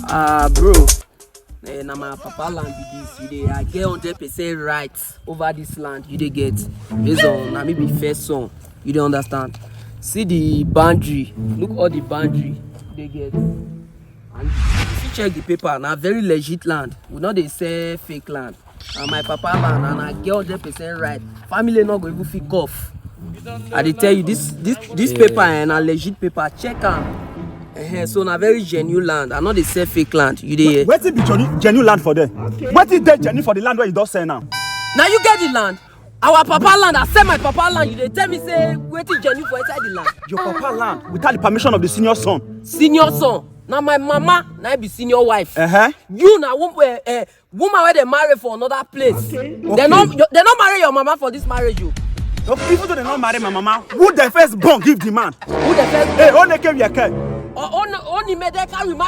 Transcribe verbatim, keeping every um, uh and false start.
Ah, bro. Eh, na my papa land be this. You dey, I get hundred percent right over this land. You dey get, based on, na me be first son. You dey understand? See the boundary. Look all the boundary. You dey get. And if you check the paper, na very legit land. We no dey sell fake land. Na my papa land, and I get hundred percent right. Family no go even fit cough. I dey tell you, this this this paper, eh, na legit paper. Check am. Eh, so na very genuine land. I no dey sell fake land. You dey hear? Wetin be genuine, genuine land for there? Wetin dey genuine for the land wey you don sell now? Na you get the land. Our papa land. I sell my papa land. You dey tell me say wetin genuine for inside the land? Your papa land without the permission of the senior son. Senior son. Na my mama na be senior wife. Uh-huh. You na wo- eh, eh, woman wey dey marry for another place. Dem no dem no marry your mama for this marriage o. Even though dem no marry my mama, who dem first born give the man? Who dey first? Hey, Oneke Yeke. Onimede carry marry